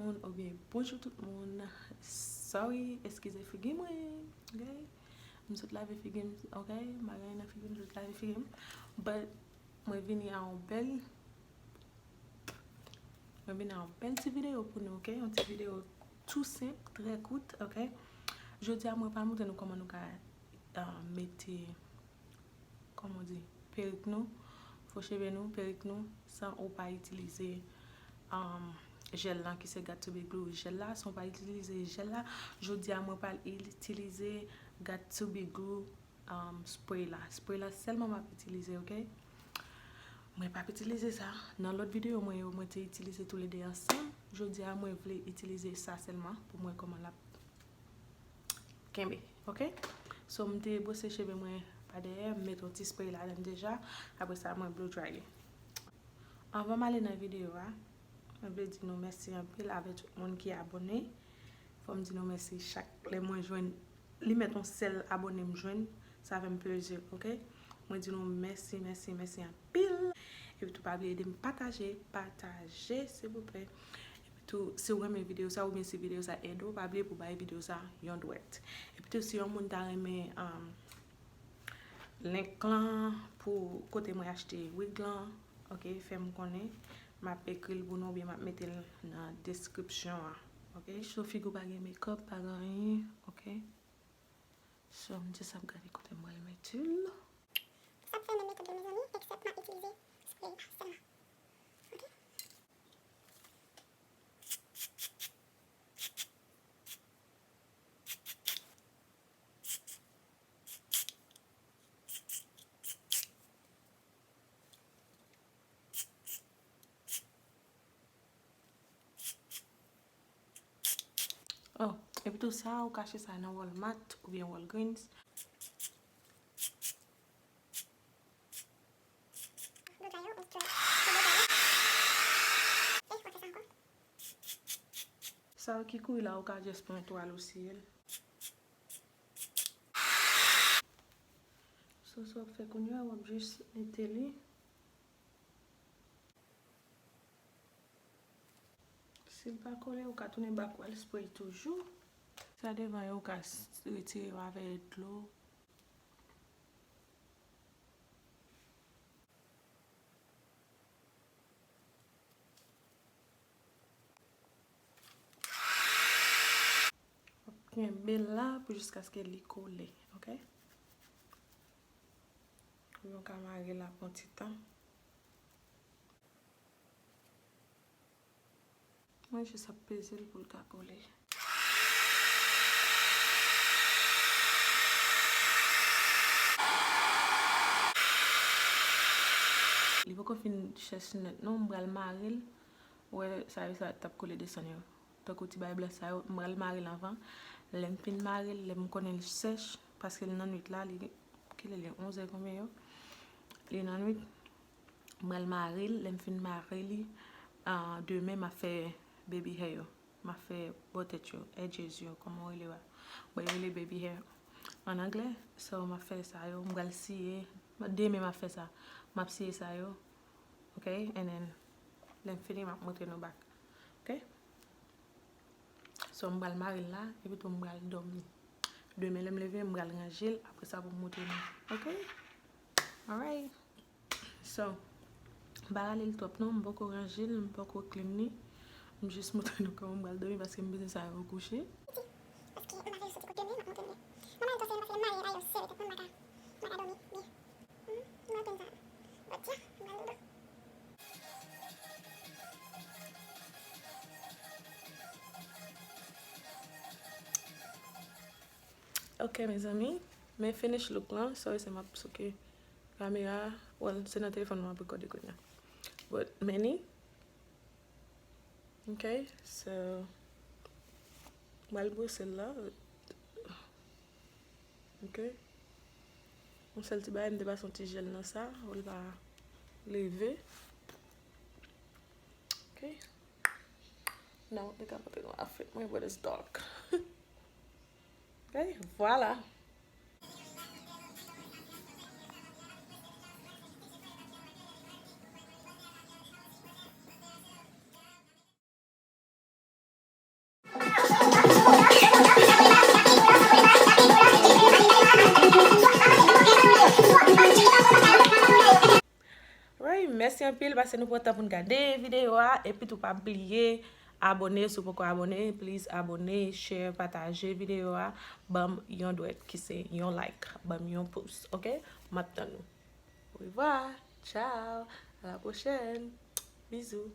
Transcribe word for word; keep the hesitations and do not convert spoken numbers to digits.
Moun, oubyen bonjou tout moun. Sorry, eskize figi mwen, ok? M sot lave figi m, ok? M pa gen anyen nan figi m, m sot lave figi m. But mwen vini a yon bèl, mwen vini a yon bèl ti videyo pou nou, ok? Yon ti videyo tou senp, trè kout, ok? Jodi a mwen pral montre nou kòman nou ka, uh, mete, kòman di, perik nou, fo cheve nou, perik nou, san ou pa itilize, um, jèl lan ki se Got to Be Glue. Jèl la, san ou pa itilize jèl la, jodi a mwen pral itilize Got to Be Glue, um, spray la. Spray la sèlman m ap itilize, ok? Mwen p ap itilize sa. Nan lòt videyo mwen yo, mwen te itilize toulede ansanm. Jodi a, mwen vle itilize sa sèlman pou m wè kòman l ap kenbe, ok? So, m te bwose cheve mwen pa dèyè, m met yon ti spray ladan deja. Apre sa, mwen blow dry li. Anvan m ale nan videyo a, mwen vle di nou mèsi anpil avè tout moun ki abòne. Fò m di nou mèsi chak lè mwen jwenn, li mèt yon sèl abòne m jwenn, sa fè m plezi, ok? Mwen di nou mèsi, mèsi, mèsi anpil. Epi tou pa bliye ede m pataje, pataje, silvouplè. Epi tou, si w renmen videyo sa oubyen si videyo sa ede w, pa bliye pou w bay videyo sa yon dwèt. Epi tou, si yon moun ta renmen, um, link lan pou kote mwen achte wig lan, ok, fè m konnen. M ap ekri l pou nou oubyen m ap mete l nan deskripsyon an, ok? So, figi w pa gen makeup, pa gen anyen, ok? So, m just ap gade kote m pral mete l. Sa p fè menm metòd la, mezanmi, eksèp m ap itilize spray la sèlman. Ok? Oh, epi tou sa, ou ka achte sa nan Walmart oubyen Walgreens. Sa yo ki kouri la, ou ka just pran twal ou siye l. So, sa w ap fè kounye a, w ap just mete li. Si l pa kole, ou ka tounen bak, w al spray toujou. Sa devan yo, ou ka s-, retire yo avè dlo. W ap kenbe l la pou jiskaske li kole, ok? Ou ka mare l la pou yon ti tan. Mwen jis ap peze l pou l ka kole. Li poko fin chèch nèt non, m pral mare l. Ou wè sa yo sa t ap kole desann yo. Tankou ti bagay blan sa yo, m pral mare l anvan. Lè m fin mare l, lè m konnen l sèch, paske l nan nwit la, li, kilè li, onz è konbyen yo? Li nan nwit. M pral mare l, lè m fin mare li, ah, demen m ap fè baby hair yo. M ap fè bò tèt yo, edges yo, kòman w rele a? Bon, yo rele baby hair an anglè. So, m ap fè sa yo, m pral siye. Demen m ap fè sa. M ap siye sa yo. Ok? And then, lè m fini, m ap montre nou back. Ok? So, m pral mare l la, epi tou m pral dòmi. Demen, lè m leve, m pral ranje l, apre sa pou m montre nou. Ok? Alright. So, m pa rale l twòp non, m poko ranje l, m poko clean li. M jis montre nou kòman m pral dòmi paske m bezwen sa yo kouche. Paske m pa vle soti pou demen, m ap montre nou. Mwen mare l twòp, se paske m mare a yo sere tèt mwen, m pa ka, m pa ka dòmi byen. Hmm, m pral pran sa. But yeah, m pral dodo. Ok, mezanmi, men finish look lan. Sorry, se m ap souke kamera. Well, se nan telefòn mwen m ap rekòde kounye a. But, men li. Ok, so, m pral bwose l la. Ok. Yon sèl ti bagay, m te pase yon ti jèl nan sa, pou l pa leve. Ok. Now, li ka pote nou a fèt mwen, but it's dark. Ok, vwala. Anpil paske nou pran tan pou n gade videyo a. Epi tou pa bliye abone si w poko abone. Please abone, share, pataje videyo a. Ban m yon dwèt ki se yon like. Ban m yon pouce, ok? M ap tann nou. Au revoir. Ciao. À la prochaine. Bisous.